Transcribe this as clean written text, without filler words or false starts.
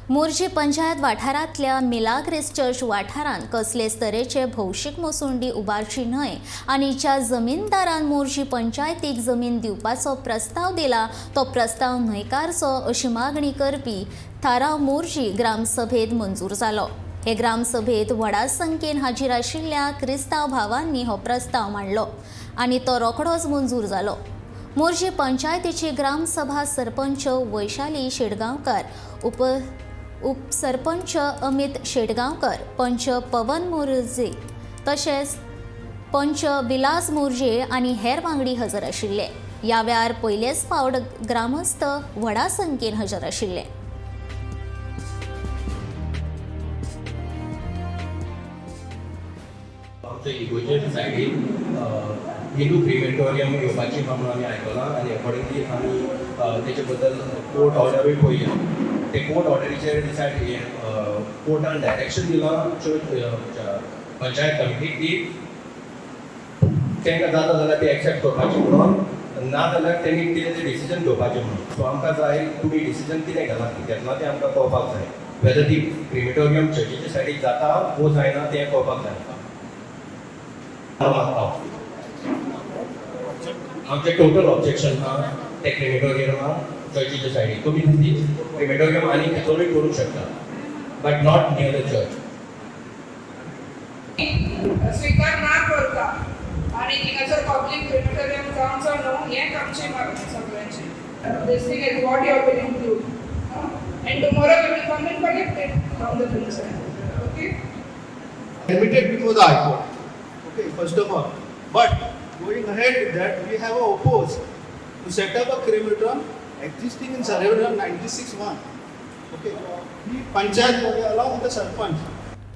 मोरजी पंचायत वाठारांतल्या Milagres church वाठारांत कसलेच तरेचे भौशीक मोसुंडी उबारची न्हय आनी ज्या जमीनदारान मोरजी पंचायतीक जमीन दिवपाचो प्रस्ताव दिला तो प्रस्ताव न्हयकारचो अशी मागणी करपी थाराव मोरजी ग्रामसभेत मंजूर जालो. हे ग्रामसभेत व्हडा संख्येन हाजीर आशिल्ल्या क्रिस्तांव भावांनी हो प्रस्ताव मांडलो आनी तो रोखडोच मंजूर जालो. मोरजी पंचायतीची ग्रामसभा सरपंच वैशाली शेडगांवकर, उपसरपंच अमित शेडगांवकर, पंच पवन मोरजे तशेंच पंच विलास मोरजे आनी हेर वांगडी हजर आशिल्ले. ह्या वेळार पयलेच फावट ग्रामस्थ व्हडा संख्येन हजर आशिल्ले. आमच्या इगोजेच्या सायडीन हिंदू क्रिमेटोरियम येवपाची आहा म्हणून आमी आयकलां आनी अकॉर्डिंगली आमी तेचे बद्दल कोर्ट ऑर्डरूय पळयल्या. ते कोर्ट ऑर्डरीचेर डिसायड कोर्टान डायरेक्शन दिलां पंचायत कमिटीक की तांकां जाता जाल्यार ते एक्सेप्ट करपाचें म्हणून, ना जाल्यार तेणी कितें तें डिसिजन घेवपाचें म्हणून. सो आमकां जाय तुमी डिसिजन कितें घेलां, घेतलां तें आमकां कळपाक जाय, वेदर ती क्रिमेटोरियम चर्चीच्या सायडीक जाता वो जायना तें कळपाक जाय. मागता आमचें टोटल ऑब्जेक्शन आहा ते क्रिमेटोरियमा चर्चीच्या सायडीक. तुमी क्रिमेटोरियम आनी खंयसरूय करूंक शकता, but not near the church. स्वीकार ना करता आणि थिंगासर पब्लीक क्रिमेटोरियम जावचो न्हू हें आमचें मागणें सगळ्यांचें. This thing is what you will include and tomorrow we will come and collect it from the concern, okay? Admitted before the High Court. Okay, first of all. But going ahead with that, we have a oppose to set up a crematorium existing in Survey 96-1. Okay, the panchayat body along with the sarpanch